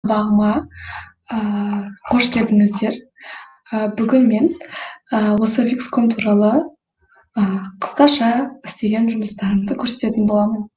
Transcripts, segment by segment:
Сабағыма қош келдіңіздер. Бүгін мен осы Wix.com туралы қысқаша істеген жұмыстарымды көрсететін боламын.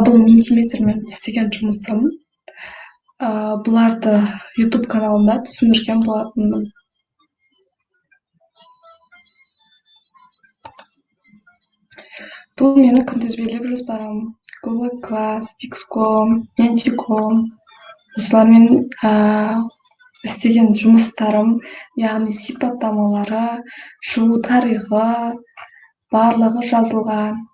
Бұл мультиметрмен істеген жұмысым. Бұларды YouTube каналымда түсіндірген болатынмын. Бұл менің күнтізбелік жоспарым. Google Class, Wix.com, Menti.com. Осылармен істеген жұмыстарым, яғни сипаттамалары, шығу тарихы, барлығы жазылған.